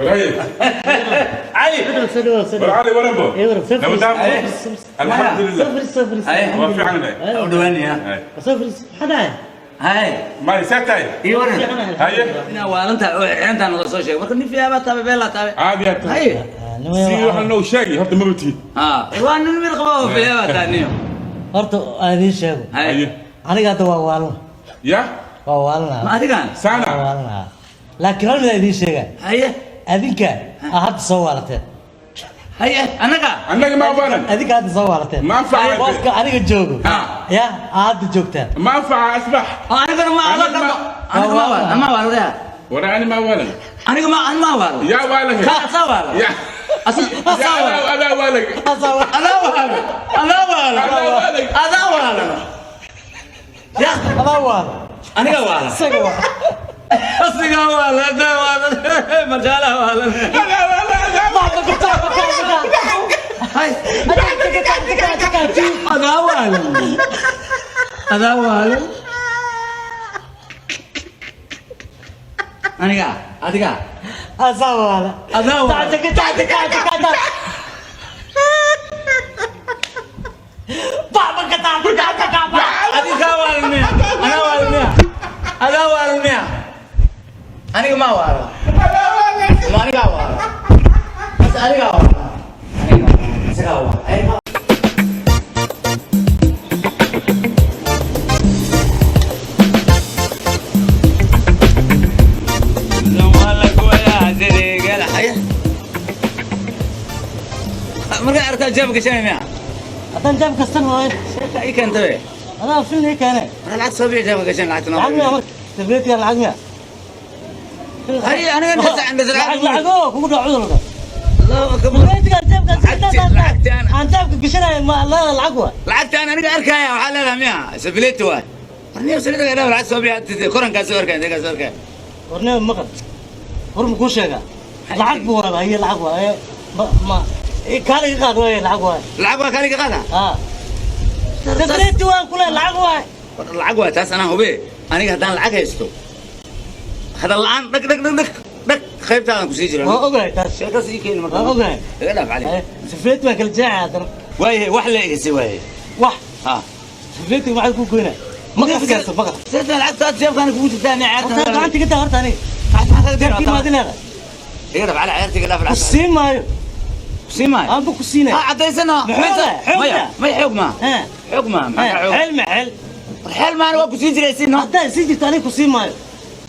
Walahi. Cali. War Cali waranbo. Nabadaamo. Alxamdulillah. Waa fiicanahay. U dhawaanaya. Hay. Hay. Mali see tahay? Ii waran. Haye. Inaa waalantahay oo xirxirntaa nala soo sheegay. Marka nin fiican baa taabe, beel laa taabe. Caadi aad tahay. Haye. Si waxaan noo sheegay horta maba tihid. Haa, waa nin mid qaba oo fiican baa tahay niyo. Horta aan idiin sheego. Haye. Haye. Aniga hadda waa waalana. Ya? Waa waalana. Ma adigan? Waa Saana. waalana, laakiin hal mid aan idiin sheegaa. Haye. Adinka aa hadda soo waalateen. Haye, annaga. Annaga ma waalan. Adinka hadda soo waalateen. Ma anfaca. Booska aniga joogo Ha. ya aa hadda joogtaan. Ma anfaca asbax. Oo anigana ma Aniga ma- aniga ma waalo, ma waalo yaa. War ani ma waalan. Aniga ma an ma waalo. Yaa waalan. Ka asaa waalo. Ya. Asaa Ya waalo. adaa waalan. Adaa waalo. Adaa waalo. Adaa waalan. Adaa waalo. Ya, adaa waala. Aniga waalo. Isaga waa. Asiga waalo, adaa waalo. Marjaalaha waalo. Adaa waalan. Adaa Hay. Adaa waalo. Adaa waalo. Aniga, adiga. Asaa waala. Adaa waalo. Adiga waalo miya? Anaa waalo miya? Adaa waalo miya? Aniga ma waalo. Ma aniga waalo. Bas aniga waalo. Aniga isaga waalo. Ay. Markaa aragtaa jaab gashanay miya? Haddaan jaab kastan waayo. Sheeka ii keentay. Adaa filni ii keene. Marka lacag soo bixiy jaabka gashan lacagta noo. Lacag miya marka tableetkan lacag miya? Hay, aniga inta lacag lacagoo kugu dhaco cudurka. Allahu akbar. Tableetkan jaabka Lacagtaan. Aan jaabka gashanayo ma lacag waa. Lacagtaan aniga arkaya waxaa leedahay miya? Safileti waay. Warniyo safileti dhaaf lacag soo bixiy korankaas soo arkaya, intee soo arkaya. Warnee maqal, war ma kuu sheegaa? Lacag buu wadaa iyo lacag waa ma ma kaaliga qaad waaye, lacag waay. Lacag waa kaaliga qaada. Haa, tableeti waan kule, lacag waay. War lacag waa taas anaa hube. Aniga haddaan lacag haysto, hadal la'aan dhag dhag dhag dhag dhag qaybtaadan ku sii jira. Waa ogahay taas. Sheekaas ii keeni marka. Waa ogahay. Iga dhaaf Cali. Safleeti baan kala jeexaya haddana. Waayahay, wax la igasi waayahay. Wax. Ha. Safleetiga maxaad ku goynaa? Maqas kasta maqas. Sirta lacagtaad jeebkaana kugu jirtaa miya? Horta Ceerta. gacanta ka taa horta aniga. Maxaa kaga jeebkii maad diraa? leedahay. Iga dhaaf Cali, ceerta iga dhaaf Ku lacag. siin maayo. Sii maayo. Aanba ku siinaya. Ha cadaysana. Maxaa xoog? Maya, maya xoog ma. Ha. Xoog ma, maxaa xoog? Xel ma xel. Xeel maana waa ku sii jiray siin no. Haddaa sii jirto aniga ku siin maayo.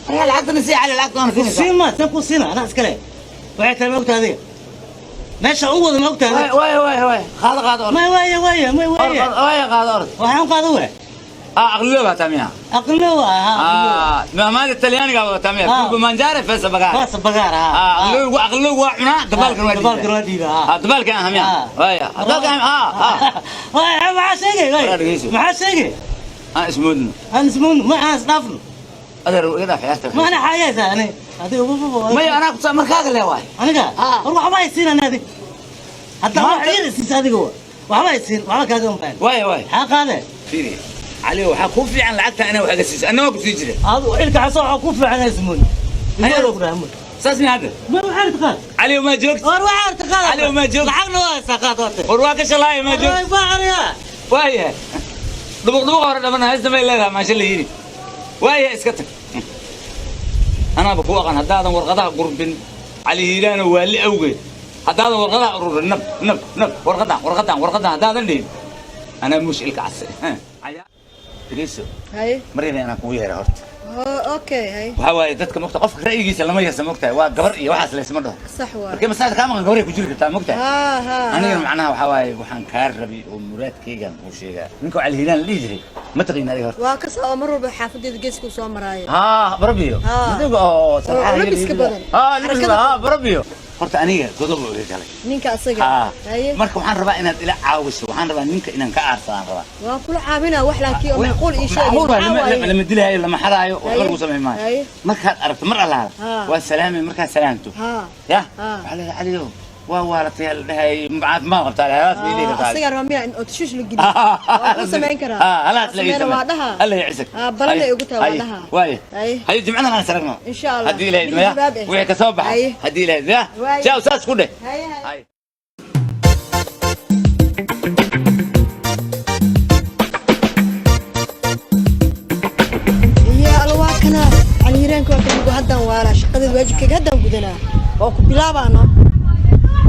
War lacagtana sii Cali, lacagtana Ku siinaysaa. siin maayo, san ku siina anaa iskale. Waxay tahay ma ogtahay adiga? Meesha u wada ma ogtahay adiga? Waay waay waay, qaado qaado orod. May waaya waaya may waaya. Waay, qaado orod. Waxaan qaado waay. Ah, aqliyo baa tamiya. Aqlo waa ha. Ah, maamaada Talyaaniga waa tamiya. Ah. Kulbu manjare fesa bagaar. Faas bagaar ha. Ah, aqliyo aqliyo waa cunaa, dabaalkan waa. Dabaalkan waa dhiibaa ha. Ah, dabaalkan ah miya? Ah. Waay, dabaalkan ah ah. Waay, maxaa sheegay waay? Waraa dhegeyso. Maxaa sheegay? Ah, ismoodno. Aan ismoodno ma aan isdhaafno. Adeer iga dhaaf ciyaarta. Ma ana xaayaysaa ani adiga Maya, anaa ku markaaga le waay. Aniga Ah. war waxba ay siin ani adiga hadda wax Maanta- yar isiis adiga wa waxba ay siin, waxba kaaga unfaan. Waay waay. Maxaa qaade? Fiiri. Cali, waxaa ku fiican lacagta inaa wax iga siiso. Anna waa ku sii jira. Adu ilka xasoo waxaa ku fiican ismood. Aniga- Ismood ku dhahay Saas mi hadda. Ma waxaa taqaan? Cali ma joogto. War waxaa taqaan. Cali ma joogto. Lacagna waa haysaa, qaad waate. War waa ka shalaaya ma joogto. Way baahanaya. Waayahay. Dhubuq dhubuq hore dhaman haysta may leedahay maasha la yidhi. Waayahay, iska tag. Anaaba ku aqaan haddaadan warqadaha gurbin Cali Hiiraano waali awgeed. Haddaadan warqadaha ururin nab nab nab warqadan warqadan warqadan haddaadan dhihin. Anaa muush ilka case. Dhegeyso. Haye. Marina inaan kugu yeera horta. Oh, okay, haye. Waxaa waaye dadka mogta qofka ra'yigiisa lama yeesa mogtahay, waa gabar iyo waxaas laysma dhaho. Sax waay. Markii maskaxda kaa maqan gabaray ku jiri kartaa mogtahay. Ha ha. Aniga macnaha waxaa waaye waxaan kaa rabay oo muraadkaygaan kuu sheegaa. Ninka Cali Hiiraan la dhihi jiray ma taqiin adiga horta? Waa ka soo mar walba xaafadeeda geesku soo maraayo. Haa, barabiyo. Haa. Madowga oo sarxaha Oo labiska badan. Haa, labiska Xarakada. haa, barabiyo. Horta aniga godob uu iga galay. Ninka asaga. Haa. Haye. Marka waxaan rabaa inaad ila caawiso, waxaan rabaa ninka inaan ka aarsadaan rabaa. Waa kula caawinaa wax laakiin oo macquul ii sheegay. Macquul waa, Maxaa waaye? Lama dilaayo, lama xadaayo, waxba Haye. lagu samayn maayo. Haye. Markaad aragto mar allaala Haa. waa salaamay, markaad salaamto Haa. ya Haa. waxaa leedahay Caliyow Waa waalatay la dhahay, caafimaad qabtaa halaas bay leedahay. Asagaa rabaa miyaa in oo tashuush la geliyo? Waa kuu samayn karaa. Halaas la Waa sameynaa, waa dhaha. Alla yacizak. Balanay ugu tahay, waa dhaha. Waaye. Haye. Haye, jimcadan aan saragno. Insha Allah. Haddii Ilaahay Mid idmo, ya. jawaab eh. Wixii ka soo baxay. Haye. Haddii Ilaahay idmo, ya. Waaye. Ciao, saas ku dheh. Haye, haye. Haye. Iyo alla, waa kana Cali Hiiraanka, waa kanigu haddaan waalaa shaqadeed, waajibkayga haddaan gudanaa, waa ku bilaabaano.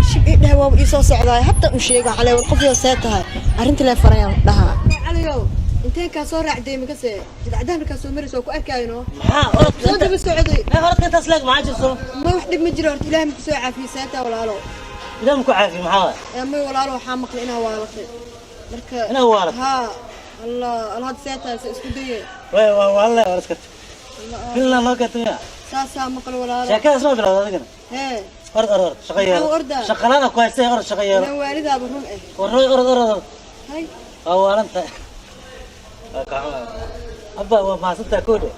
Shib ii dheh, waaba ii soo socdaay, hadda u sheego xalay. War qof yoo, see tahay arrinta lee farayaan dhahaa. Caliyow, inteen kaa soo raacday makase jidcadahan markaa soo maraysa waa ku arkaayno. Maxaa orodka? Soo daba socday. Ee, orodka intaas leeg maxaa jirso? Ma wax dhib ma jiro horta, Ilaahay maku soo caafiyey? See tahay, walaalo? Ilaahay ku caafiyo, maxaa waay? Ee, may walaalo, waxaa maqlay inaa waalatay marka. Inaa waalatay? Haa, allah allah, hadda see tahay, se isku daye. Way waa walle, waa iska filna noo keentay. Saasaa maqlay, walaalo. Sheekadaas ma bilowda adigana. Hee. Orod, orod, orod, shaqo yeelo. Maxaa ordaa? Shaqalada ku haystay, orod, shaqo yeelo. Ilaan waalidaaba run eh. Orod, orod, orod, orod. Hay. Waa waalantahay, waa ka xumahay abba, waa mahadsantahay koodhe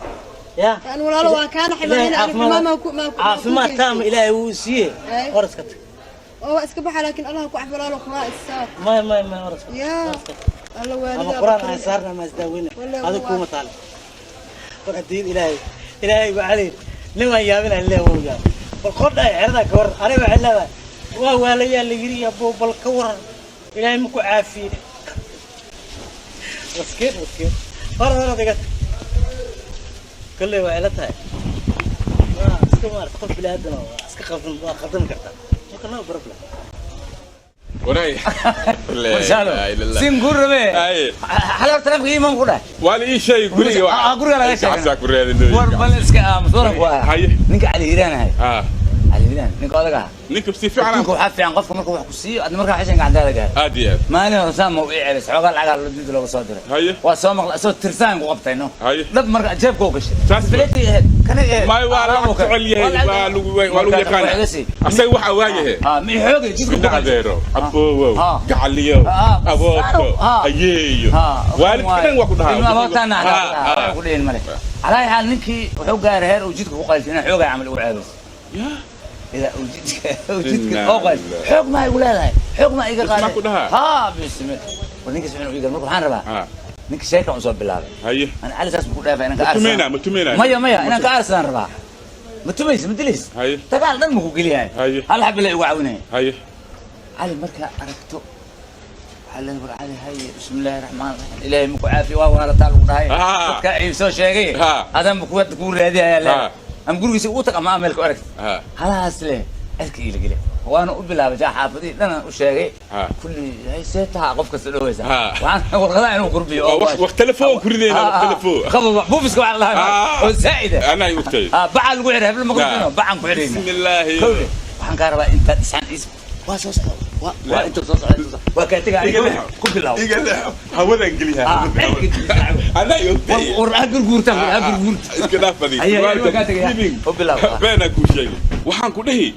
ya. Aan walaalo waa kaa naxay, Ilaahay maahina caafimaad- aniga maa ku caafimaad taama Ilaahay wuu siiyey. Ay. Orod iska tag. Oo waa iska baxa, laakiin Allah ku cafi walaalo, quraa isaar. Maya, maya, maya, orod iska tag. Yaa. Orod iska tag. Alla Ama waalidaaba quraan run aan eh. saarna ama isdaaweyna. Wallahi adiga waa- kuuma taale. War adduunyada Ilaahay, Ilaahay waa cali nin waan yaabinaa ilaahay wuu yaab. Bal qodha ay xerada ka war, aniga waxay leedahay waa waalayaa la yiri, abo bal ka waran, Ilaahay ma ku caafiye? Maskiin, maskiin. Hor hor adiga tag. Kolley waa ila tahay, waa iska maarata qof bini aadan oo waa iska qaldan, waa qaldami kartaa, marka no problem. Waray. Warshaalo. Sin ku rabe. Haye. Xalay taleefanka iimaan ku dheh. Waa la ii sheegay guriga. Guriga laga sheegay. Gacantaa ku raadinay. War bal iska aamus, waran ku ahaa. Haye. Ninka Cali Hiiraan ahay. Cali Hiiraan, ninka odaga ah. Ninka si fiican. Adduunka waxaa fiican qofka marka wax ku siiyo, adna markaa xishan gacantaada gaar. Aad iyo aad. Maalin hore saan ma u ii celis, xoogaa lacagaa dib looga soo diray. Haye. Waa soo maqla asoo tirsaan ku qabtay no. Haye. Dhab marka jeebka u gashay. Saas ba. Bileetii ahayd, kana ahayd. May waa Alaab lacag oo kale. jecel yahay, waa lagu Marka, yaqaana. wax iga sii. Asaga waxa waayahe. Ma i xoogay jidka ku Midda qabtay. adeero, aboowow, gacaliyow, abooko, ayeeyo. Waalidka dhan waa ku dhahaa. Ilma abootaana hataa ku dhihin male. Calaa xaal, ninkii wuxuu gaaray heer uu jidka ku qayltay inaan xoogay camal ugu ceebayso. Ilaa uu jidka Inna oo qayl lillahi. xoog maa igu leedahay, xoog maa iga Ismaa qaaday. ku dhahaa? Haa, bismi war, ninkaas wuxuu iga, marka waxaan rabaa ninka sheeka un soo bilaabay. Haye. Ana Cali saas ku dhaafay inaan ka Ma tumaynaa, aarsan. ma tumaynaa. Maya, maya, inaan ka aarsanaan rabaa. Ma tumaysa, ma dilays. Haye. Dagaal dhan ma ku geliyahay. Haye. Hal xabila igu caawinaya. Haye. Cali markaa aragto waxaa leedahay, war Cali, haye, bismillaahi raxmaan raxiim, Ilaahay maku caafiyo, waa waalataa lagu dhahay. Dadka ay soo sheegay adan ba kuwa kuu raadiyayaa leedahay. Ama gurigiisa ugu tag ama ameelka u aragto. Halahaas leh cirka iila geli, waana u bilaabay jaa xaafadihii dhanaan u sheegay. Kulli hay see taha, qof kasta dhoweysa. Waxaan warqadaha inuu kurbiyo oo Wax telefoon ku ridayna, wax telefoon. Qaba buufiska waxaa la dhahaa oo zaa'ida. Anaa igu tagay. Bacaa lagu xiray, hebel ma kurbino, bacaan ku xirayna. Bismillaahi. Kowde, waxaan kaa rabaa intaad isaan is waa soo socda, waa intuu soo socda, intuu waa kaa tegaa. Iga leexo. Ku bilaabo. Iga leexo. Hawadaan geliyaa. Cirka. Anaa igu tagay. War ha gurguurta, ha gurguurta. Iska dhaaf badi. Haye, haye, waa kaa tegaya. U bilaabo. Beenaa kuu sheegay. Waxaan ku dhihi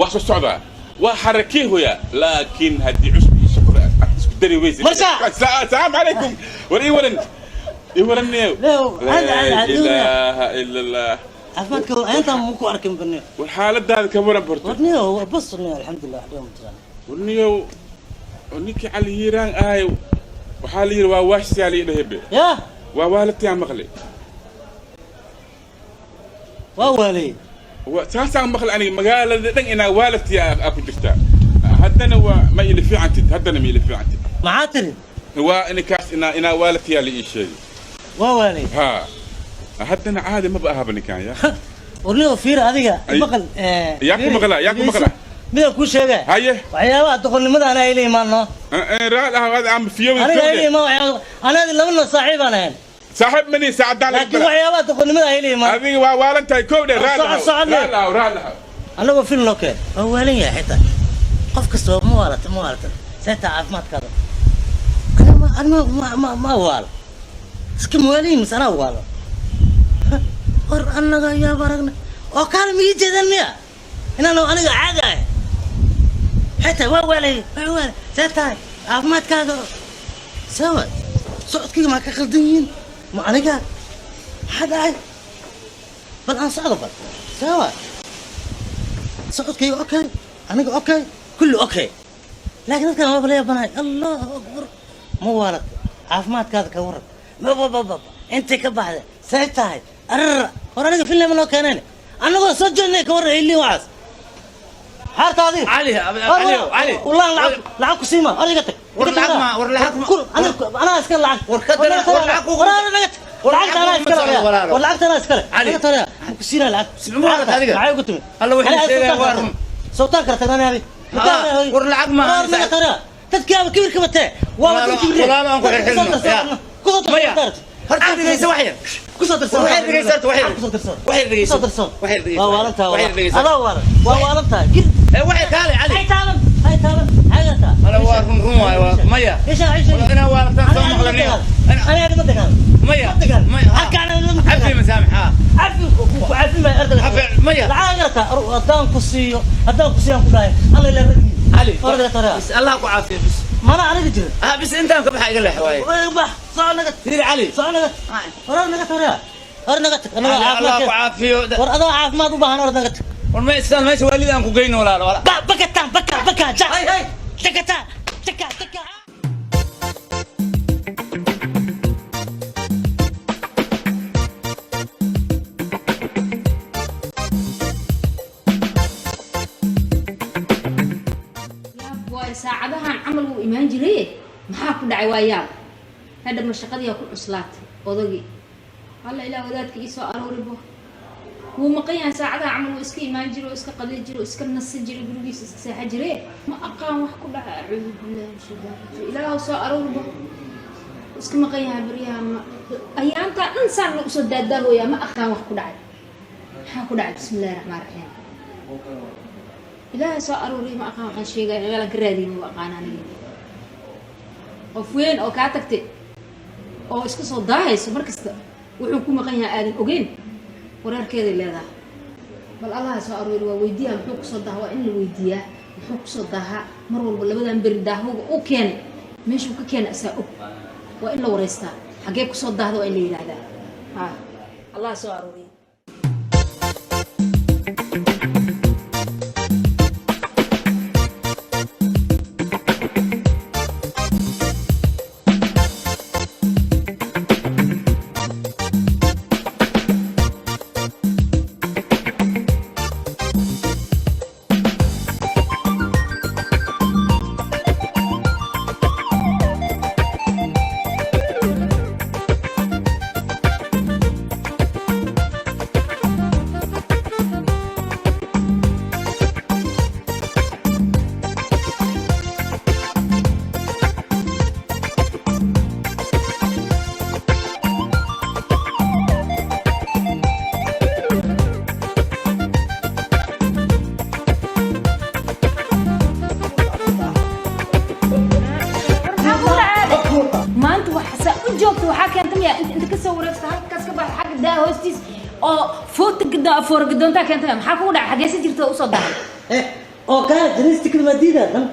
wax soo socdaa waa xarakee hoya, laakiin haddii cusub iyo sokor aad isku dari weysid. Marsha! Salaamu calaykum. War ii waran, ii waran neew. Leew, Laa caadi, caadi. ilaaha ila Allah. Caafimaadka intaan ma ku arkin baniyo. War xaaladaada ka waran barto. Warniyo waa bas niyo, alxamdulilah, waxba ma jiraan. War niyow, ninkii Cali Hiiraan ahay waxaa la yidhi waa waashsiyaa la ii dhahebe. Yaa. Waa waalidtii maqlay. Waa waalay. Saasaan maqlay aniga, magaalada dhan inaa waalidtii aa ku jirtaa. Haddana waa ma ila fiicantid, haddana ma ila fiicantid. Maxaa tiri? Waa inkaas inaa waalidtiyaa la ii sheegay. Waa waalay. Haa, haddana caadi maba ahaba ninkaan ya. Warniyo fiir adiga. Ay. Maqal. Yaa ku maqlaa, yaa ku maqlaa. Midaan kuu sheegay. Haye. Waxyaabaha doqonnimada anaa ila imaano. Raal ah hada aan fiyo. Aniga ila imaan waxyaaba anaadi laba noo saaxiib aan ahayn. Saaxiib mani saacadaan. Laakiin waxyaabaha doqonnimada ila imaan. Adiga waa waalan tahay kow dhe, raal Socod, ah. socod. Raal ah, raal ah. Anagoo fil noo keen, waa waalan yahay xitaa qof kasta ma waalata, ma waalata, seetaa caafimaadkaada. Ana ma ana ma waalo, iska mawaaliyin mise anaa waalo. War annaga yaaba aragna oo kaale ma ii jeedaan miya inaan aniga caadi ahay? Maxay tahay? Waa waalay, waa waalay. See tahay caafimaadkaaga? Sawa socodkayga maa ka qaldan yihiin? Ma aniga maxaa dhacay? Bal aan socdo, bal sawa socodkayga. Okay, aniga okay. Kulli okay. Laakiin dadkan waa bala yaabanahay. Allahu akbar. Ma waalat. Caafimaadkaada ka waran. Ma ba ba ba. Intay ka baxday. Say tahay. Arr. Hor aniga film noo keeneen. Annagoo soo jeednay ka waran ilii waxaas. Xaarta adiga. Cali, Cali, Cali. Wallah lacag lacag ku siima. Adiga tag. War lacag ma- war lacag ma- Kur aniga anaa iska lacag. War ka dara- war lacag ku- War anaga tag. War Lacagta anaa lacag iska kuma leh. socdo walaalo. War lacagta anaa iska leh. Cali. Naga tara. Ma ku siinaa lacag. Ma waalat adiga? Maxay ugu timid? Alla wixii Aniga sheegaya sultaan waa kala run. tag. Sultaan kala tagnaan abi. Ah, war lacag ma War naga tara. Dadkii aba kibirka batee. Waa Walaalo- dad kibirka. walaalo aan ku xirxirno. Ya. Ku soo darso. Maya. Horta dhegeyso wax yar. Ku soo darso. Wax yar dhegeyso horta, wax yar. Ku soo darso. Wax yar dhegeyso. Ku soo darso. Wax yar dhegeyso. Waa waalantahay, Wax yar dhegeyso. Adaa waalan. Waa waalantahay. Gir. Ee, wax yar kaale, Cali. Hay taaban. Hay taaban. Hay taaban. Ala waa run run waaye, waa- maya. Isha, isha. Walaal inaa waalataan soo maqlanayo. Aniga ma dagaal. Maya. Ma dagaal. Maya, ha. Halkaan aniga ma Cafi dagaal. masaamix, ha. Cafi ku cafi ma ardayga. Cafi, maya. Lacag garata haddaan ku siiyo haddaan ku siiyo aan ku dhahay alla ilaa ragii. Cali. Ardayga tara. Bas Allah ku caafiyo, bas. Mana aniga jirin. Ah, bas intaan ka baxa iga leex waaye. Bax soo naga Fiiri, Cali. soo naga. Hor naga tara. Hor naga tag. Anaga Cali, Allah ku caafimaad. caafiyo. War adoo caafimaad u baahan hor naga tag. War ma istaan meesha waalid aan ku geyno walaalo, walaal. Ba bakata baka baka ja. Jakata jaka jaka. Yaab waay, saacadahan camal wuu imaan jiray, maxaa ku dhacay? Waa yaab, hadha ma shaqadii ku cuslaatay odagii? Alla ilaah, wadaadka ii soo arooribo, wuu maqan yahay. Saacadaha camal wuu iska imaan jiray oo iska qadi jiray oo iska nasan jiray, gurigiisa iska seexan jiray. Ma aqaan wax ku dhacay. Acuudu billahi min shaytaan rajiim. Ilaahu soo arooribo, wuu iska maqan yahay baryaha. Ma ayaantaa dhan saan lagu soo daadaahooyaa. Ma aqaan wax ku dhacay, maxaa ku dhacay? Bismillahi raxmaan raxiim. Ilaahay soo aruuriy. Ma aqaan waxaan sheegaya, meelaan ka raadiyay ma aqaan aniga. Qof weyn oo kaa tagtay oo iska soo daahayso mar kasta, wuxuu ku maqan yahay aadan ogeyn, wareerkeeday leedahay. Bal allaha soo aruuri, waa weydiiyaa muxuu kusoo daaha. Waa in la weydiiyaa muxuu kusoo daahaa mar walba. Labadan beri daahowga u keenay, meeshuu ka keenay asaa og. Waa in la wareystaa, xaggee kusoo daahda waa in la yidhaahdaa. Ha, allaha soo aruuriy. Maanta waxa saa u joogta waxaa keenta miya inta ka soo wareegta halkaas ka baxa xagga daa hoostiis oo foota gado foor gadoontaa keenta miya? Maxaa kugu dhacay? Xageesa jirta oo usoo dahay? Eh, oo kaa jinisti kalma diida tan.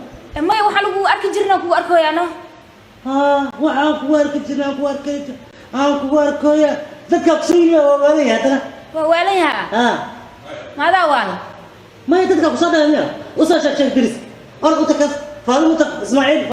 Maya, waxaa lagu arki jirna kugu arkoyaano. Ah, waxaan kugu arki jirnay, aan kugu arkay, aan kugu arkoya. Dadka ku soo yimid waa waalan yahay haddana. Waa waalan yahaa. Ah, maadaa waala? Maya, dadka ku soo dhahay miya? U soo sheeg sheeg diris. Orod u tag kas. Faadimo u tag Ismaaciil,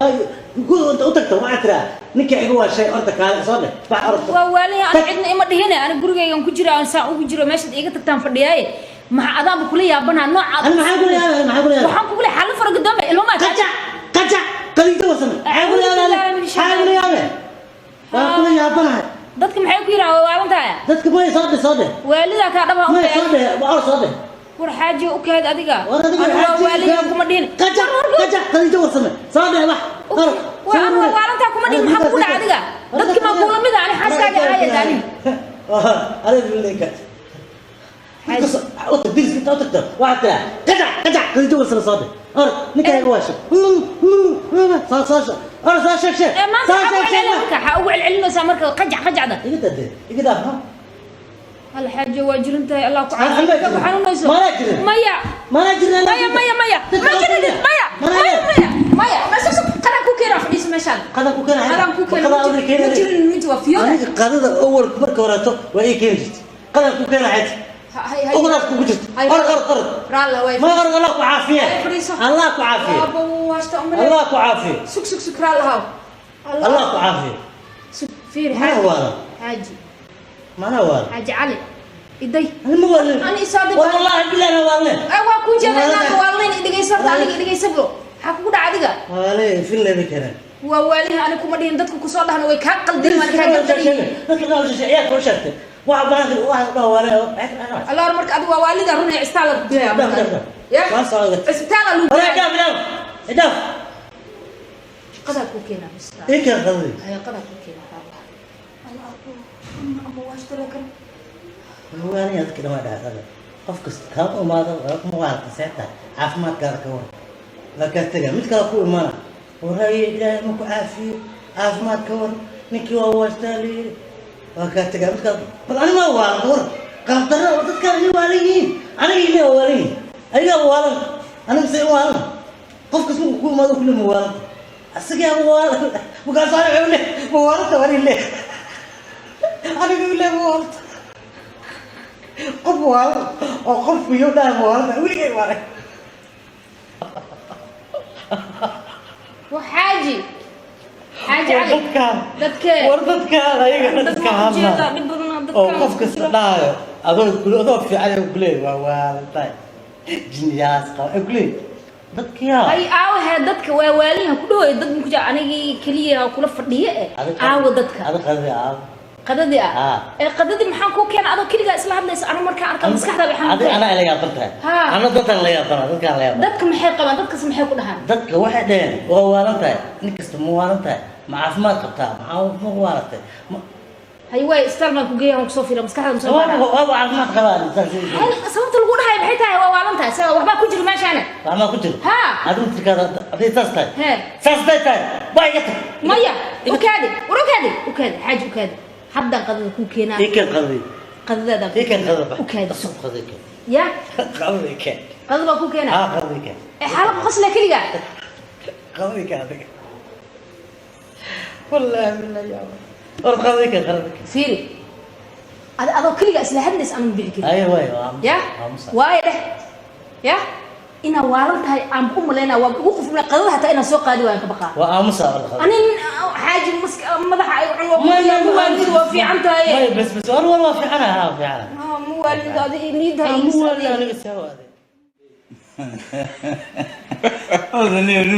u tagta waxaa tiraa ninkii igu waa shay orda kaale soo dheh. Bax orod. Waa waalan yahay. Ani cidna ima dhihine, ani gurigaygan ku jira, aan saa ugu jiro, meeshaad iiga tagtaan fadhiyaaye. Maxaa adaanba kula yaabanaa nooca? Ani maxaan kula yaabay? Maxaan kula yaabay? Waxaan kugu leeyahay xallo fara gadoon bay ilmo maa Qajac, qajac, qaliinta wasana. Maxaan kula yaabay? Maxaan kula yaabay? Waan kula yaabanahay. Dadka maxay ku yidhaha? Waa waalan tahay. Dadka maya, soo dheh, soo dheh. Waalidaa kaa dhaba. Maya, soo dheh, orod soo dheh. War xaaji u kaad adiga. War adiga. Anigu waa waaliyan kuma dhihin. Qajac, qajac, qaliinta wasana. Soo dheh wax. Orod. Waa anigu waa waalantaa kuma dhihin. Maxaa kugu dhaca adiga? Dadki maa kuula mid ah? Ani xaaskaaga ahaya daani. Adiga leeyahay. U tag diriska inta u tagto waxaad tiraa qajac, qajac, qaliinta wasana soo dheh. Orod, ninkaaga waa sheeg. Soo soo sheeg. Orod soo sheeg sheeg. Ee maanta Soo waxaa sheeg ugu sheeg. celcelinaysaa marka, waxaa ugu celcelinaysaa marka qajac qajacda. Iga daa, iga daa. Ha. Hal xaaji waa jiran tahay, Allah ku Aan caafiyo. ma jirin. Ku xanuunayso. Mana jirin. Maya. Mana jirin. Maya maya maya, ma jirin, maya maya maya maya. Ma soo soo qaran ku keena, fadhiiso meeshaan. Qadan ku keena. Qadan ku keena. Qadada awal keena. Ma jirin, minti waa fiyoda. Aniga qadada awal marka horeeto waa ii keeni jirtay. Qadan ku keena xayd. Hay Hay. Uqdaas kugu jirto. Hay. Orod, orod, orod. Raalla waay. Ma orod, Allah ku caafiye. Hay, fadhiiso. Allah ku caafiye. Aabbo, waashta umaleyn. Allah ku caafiye. Sug, sug, sug, raalla haw. Allah ku caafiye. Sug, fiiri. Mana Xaaji. waala. Xaaji. Mana waala. Xaaji Cali, iday. Ani ma waalin. Ani isaadi. War wallahi billahi ana waalin. Waa kuu jeeda inaad waalnayn. Idhegayso horta, aniga idhegayso bro. Maxaa kugu dhaca adiga? Waale finleeda keenan. Waa waalihi ani kuma dhihin. Dadku kusoo dhahna way kaa qaldin, waana kaa gardaran yihiin. Dadka qaar waxay ciyaar kula sheegtay waxa banaanka waxa dhaw waale. Allah, marka adigu waa waalida runay, isbitaal ku geeyaa marka. Dhaaf, dhaaf. Ya. Waa socda. Isbitaal lagu Wala geeyaa. Dhaaf, dhaaf, dhaaf. Qadaa ku keenaa bas. Ii keen qadadii. Haya, qadaa ku keenaa. Allah, Allah, ama waashtala kan. Waana dadka dhamaa dhaafada. Qof kasta kaa umaado waa kuma waalka seeta caafimaadkaada ka waran, waa kaa tegaa, mid kale ku imaana, waraaye ilaahay ma ku caafiyo, caafimaad ka waran, ninkii waa waastaa la yiri, waa kaa tegaa mid kale. Bal ani maa waalan? Ka waran qaldarro oo dadkaan ii waalan yihiin, aniga ilaa waa waalan yihiin, adigaa waalan, aniga se waalan. Qof kasta markuu ku imaado kule ma waalan, asigaa waalan. Markaasu aniga wuxuu leeyahay ma waalanta, ani le aniga le ma waalanta. Qof waalan oo qof iyo dhaha ma waalanta, weligay waalan. Waa Xaaji, Xaaji Cali. Dadkaan. Dadkee? War dadkaan ayaga dad dadka waa ku jeedaa hadlaa dhib badanaa oo dadkaan. Qof kasta dhahayo adoo kule adoo fiican ay kuleey waa waalantahay, jinniyaas qaba ay kuleey dadkiyaa. Hay, aawa hee dadka waa waaliha ku dhawayo dad ku jira, anigii keliya kula fadhiye eh. Aawa dadka? Ada qadadi aawa. Qadadii ah? Ah. Ee qadadii maxaan kuu keena adoo keligaa isla hadlaysa? Anu markaan arka maskaxda waxaan Adi anaa ila yaaban tahay. Ha. Ana dadkaan la yaabana, dadkaan la yaabana. Dadka maxay qabaan? Dadkas maxay ku dhahaan? Dadka waxay dhaheen waa waalan tahay, nin kasta ma waalan tahay, ma caafimaad qabtaa, maxaa ma waalatay? Hay waay, isbitaal baan ku geeya, waan kusoo fiira maskaxda masoo waaba baaraa. Waaba caafimaad qabaa. Hal sababta lagu dhahayo maxay tahay waa waalan tahay? Sabab waxbaa ku jira meeshaana. Waxmaa ku jiro. Ha. Adigu tirkaada hadday saas tahay, Hee. saas day tahay, waa iga tag. Maya, ukaadi, war ukaadi, ukaadi Xaaji, ukaadi, haddaan qadada kuu keenaa. Ii keen qadadii. Qadadaadaan ii keen qadada, bax. Ukaadi. Qasab qadadii keen. Ya. Qadadii keen. Qadada baan kuu keenaa. Haa, qadadii keen. Ee xaalad qosle keligaa. Qadadii keen adiga, wallaahi billahi yaa war, qadadii keen, qadadii keen. Fiiri, adoo keligaa isla hadlaysa aan bixi karin. Ay waay, waa aamusa. Ya. Aamusa. Waayo dheh ya inaa waalan tahay aan u malaynaa, waa ugu qufna qadada hataa inaan soo qaadi waayan ka baqaa. Waa aamusa war qadada. Anin Xaaji maska madaxa ay cun waa muwaalid, waa fiican tahay. May, bas bas, war war, waa fiicana, haa, fiicana. Ah, muwaalid adi niida. Muwaalid aniga saa waaday.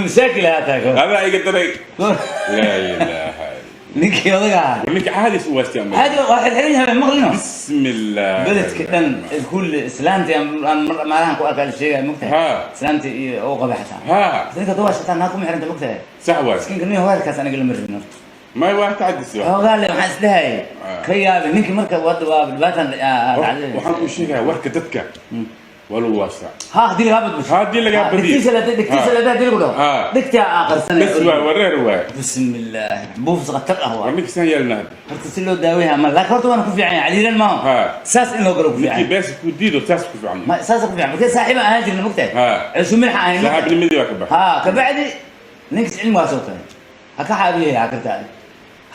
Masaakil haataa. Adaa iga daray, laa ilaaha. Ninkii odaga ahaa. Ninka caadis u waastay ama? Caadi waa xirxiran yahay, maqlino. Bismi illah. Beledka dhan kulli islaantii aan maalahan ku arkaa la sheegaya, mogtahay? Ha. Islaantii iyo oo qaba xataa. Ha. Ninka duwaa shataa naa kuma xiranta, mogtahay? Sax waay. Miskiinka nin hogaarkaas aniga lama rabin horta. May, waa tacadis waa. Xoogaa le waxaan isdhahayay ka yaabay ninkii marka wada waa dhibaatan dhacday. Waxaan kuu sheegayaa warka dadka waa lagu waastaa. Ha, haddii lagaa badbasho. Haddii lagaa badiyo. Dhigtiisa la dhigtiisa la haddii lagu dhaho. Ha. Dhigtaa aa qarsanay. Bas waay, wareer waay. Bismi illaah, buufis khatar ah waa. War ninka saan yeelnaa hadda. Horta si loo daaweeyaa ma, laakiin horta waana ku fiican yahay caliilan maaha. Ha. Saas in loo galo ku fiican Ninkii yahay. beesa ku diido saas ku fiican yahay. Ma saas ku fiican markii saaxiib aan ahaan jirna, mogtahay? Ha. Cusub milxa ahayn, mogtahay? Saaxiibnimadii waa ka baxay. Ha, kabacdi ninkas cilmigaa soo tahay ha ka xaabiye ha karta.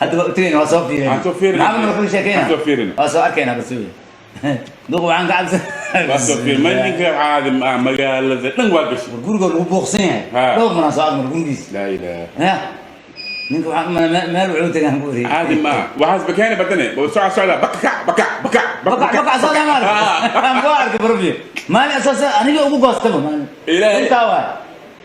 Hadda waa utagayna, waa soo fiirinaa. Aan soo fiirinaa. Maxaa marka sheekeyna? Aan soo fiirinaa. Waa soo arkaynaa bas wey. Duq waxaan ka cabsan. Waa soo fiir ma, ninka caadi ma ah, magaalada dhan waa gashay. War guriga lagu booqsan yahay. Ha. Dhowr maraan soo agmar gurigiisa. Laa ilaaha. Ya ninka waxaan meel wuxuu tagaan ku wareegay. Caadi ma ah, waxaas bakeeni badane oo socda socda, bakac bakac bakac. Bakac bakac soo dhamaan aan ku arkay barbiyo maalin asaas aniga ugu goostaba maalin. Ilaahay. Intaa waay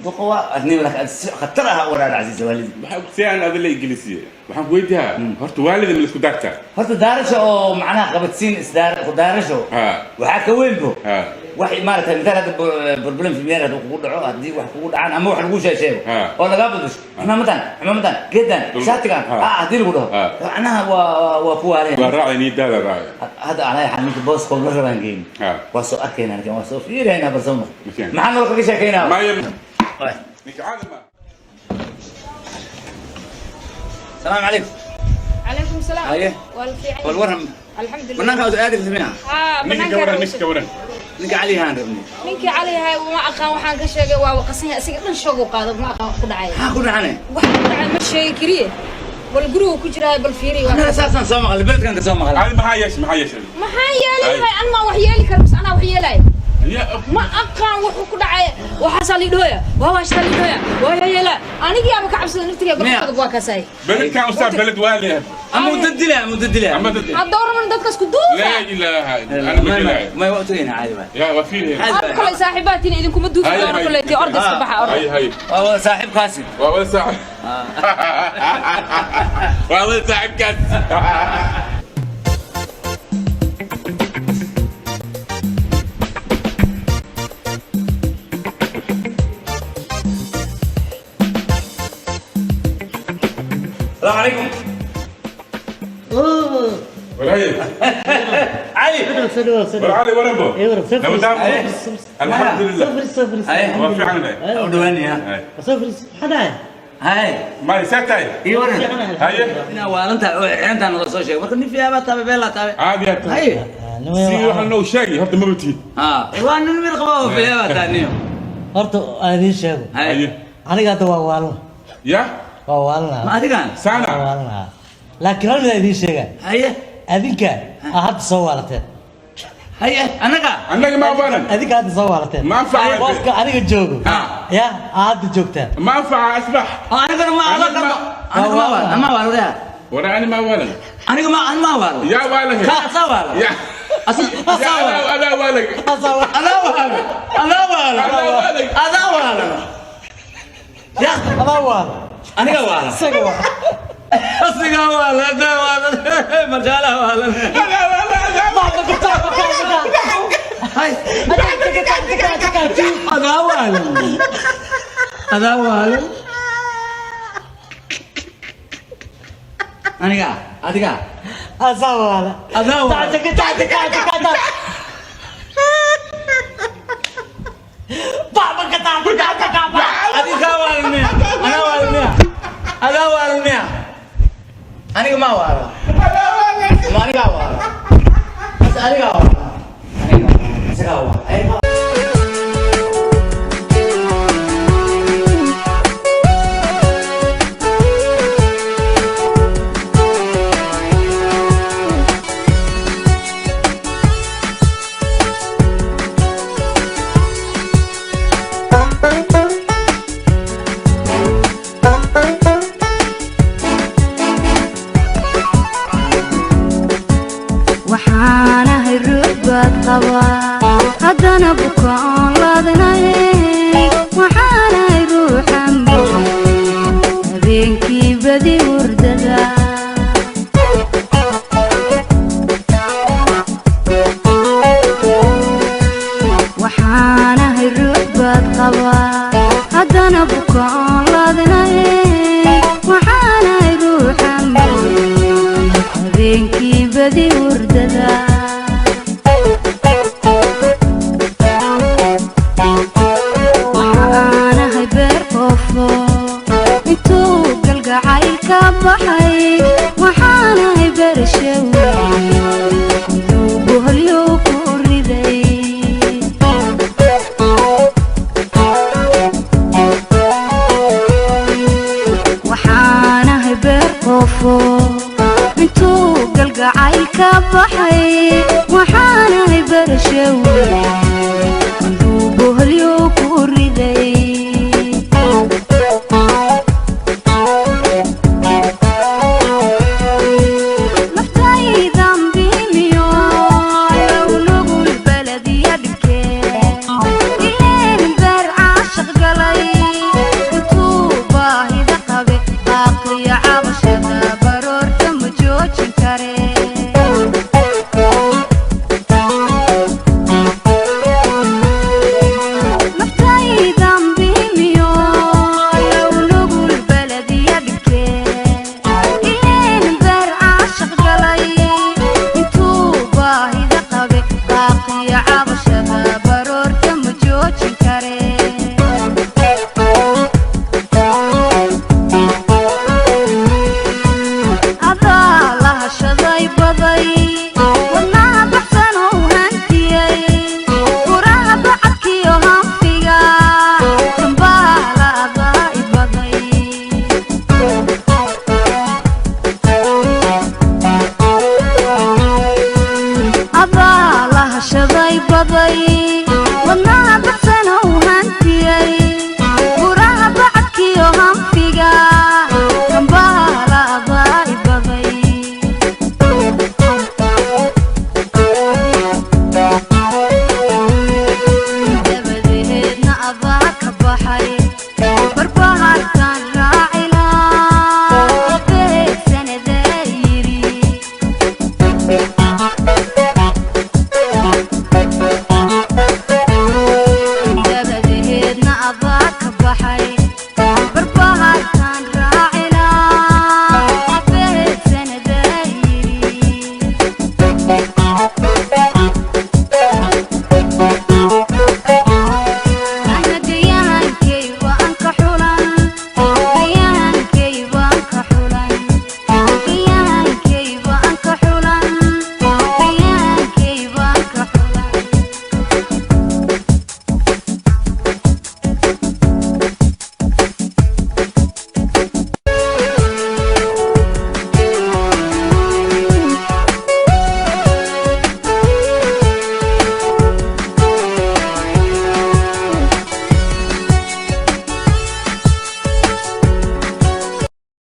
duqa waa adniba laakiin si khatar ah waraar casiisa waalidi. Waxaa si aan adila ingilisiye, waxaan ku weydiiyaa horta waalida ma laisku daartaa? Horta daarasha oo macnaha qabadsiin isdaar daarasho Ha. waxaa ka weyn bo Ha. wax maaragtay midaal hadda problem familiar hadduu kugu dhaco, haddii wax kugu dhacaan ama wax lagu sheesheego Ha. oo lagaa badasho xumaamadan xumaamadan geedan shaatigan Ha. ah haddii lagu dhaho Ha. macnaha waa ku waaleen. Waa raacay, niyadaada raacay. Hadda alaa xal ninka booskoo la rabaan geyn. Ha. Waa soo arkaynaa laakiin waa soo fiiraynaa balsama. Masaan. Maxaa nolo kaga sheekaynaa? Maya, ninka caadi ma السلام عليكم. Calaykum salaam. Haye. Waa la fiican. والورهم. Alxamdulilah. بنانك عاوز ادم سميها. Haa. Ninka ka waran, ninka ka waran. ninka علي هان ربني. Ninkii Cali yahay uma aqaan waxaan ka sheegay, waa waqasan yahay asiga dhan, shoog uu qaado, ma aqaan wax ku dhacay. ها كنا عنه. Wax ku dhacay ma sheegi kariye. Bal guriga ku jiraa bal fiiri waa. Annaga saasaan soo maqlay, beledkan ka soo maqlay. Adi maxaa yeeshay, maxaa yeeshay? Maxaa yeelay? An ma wax yeeli kara, bas anaa wax yeelaya. Ya. Ma aqaan wuxuu ku dhacay, waxaasaa liidhooya, waa waashtaa liidhooya, waa yeela, anigiyaaba ka cabsada naftiga barkada waa kaasay. Beledkan usaa beled waa leeyahay. Ama uu dad dilaa, ama uu dad dilaa. Ama dad. Haddoo raban dadkaas ku duufa. Laa ilaaha illa ana, ma gelaayo. May, waa utagayna, caadi waay. Ya, waa fiiraya. Ar kale saaxiibaatiin idinkuma duufi Hay, doono hay. Koleetii orda iska baxa, orda. Hay hay. Waa wada saaxiibkaasi. Waa wada saaxib, waa wada saaxibkaas. Salaamu calaykum. Walaaye. Cali. War cali waranbo. Nabadaam, alxamdulilah. Waa fiican. U dhawaanaya. Hay. Maay, saa tahay? Iyo waran. Haye. Inaa waalantahay oo xirantaa nala soo sheegay, marka nin fiyaabaa taabe, beelaa taabe. Caadi yaa tahay. Hay. Si waxaan noo sheegi horta maba tihid. Ha, waa nin mid qaba oo fiyaabaa taa niyo. Horta aan idiin sheego. Hay. Haye. Aniga hadda waa waalana. Ya. Waa waalana. Ma adigan? Waa Saana. waalana, laakiin hal mid aan idiin sheegaa. Haye. Adinka aa hadda soo waalateen. Haye, annaga? Annaga ma waalan. Adinka hadda soo waalateen. Ma anfaca. Booska aniga joogo Ha. ya aa hadda joogtaan. Ma anfaca asbax. Oo anigana ma Aniga ma- aniga ma waal, ma waal wadaha. Wara ani ma waalan. Aniga ma, ani ma waal. Yaa waalahe. Ka asaa waal. Ya. Asaa Ya waal. adaa waalag. Adaa waal, adaa waal. Adaa waalag. Adaa waal ya. Adaa waala. Aniga waal. Isaga waa. Asiga waal, adaa waal, marjaalaha waal. Adaa waalag, adaa. Hay. Adaa waal, adaa waal. Aniga, adiga. Asaa waala. Adaa waal. Adiga waal miya? Anaa waal miya? Adaa waal miya? Aniga ma waala. Ma aniga waala? Bas aniga waala. Aniga isagaa waala. Waxaanahay ruux baad qabaa, haddana bukoon laadnay. Waxaanahay ruuxan habeenkii badi hurdada. Waxaanahay ruux baad qabaa, haddana bukoon laadnay. Waxaanahay ruuxan habeenkii badi hurdada. Waxaanahay beer qoofo intuu galgacayl ka baxay. Waxaanahay beer shawe intuu boholyow ku riday. Waxaanahay beer qoofo.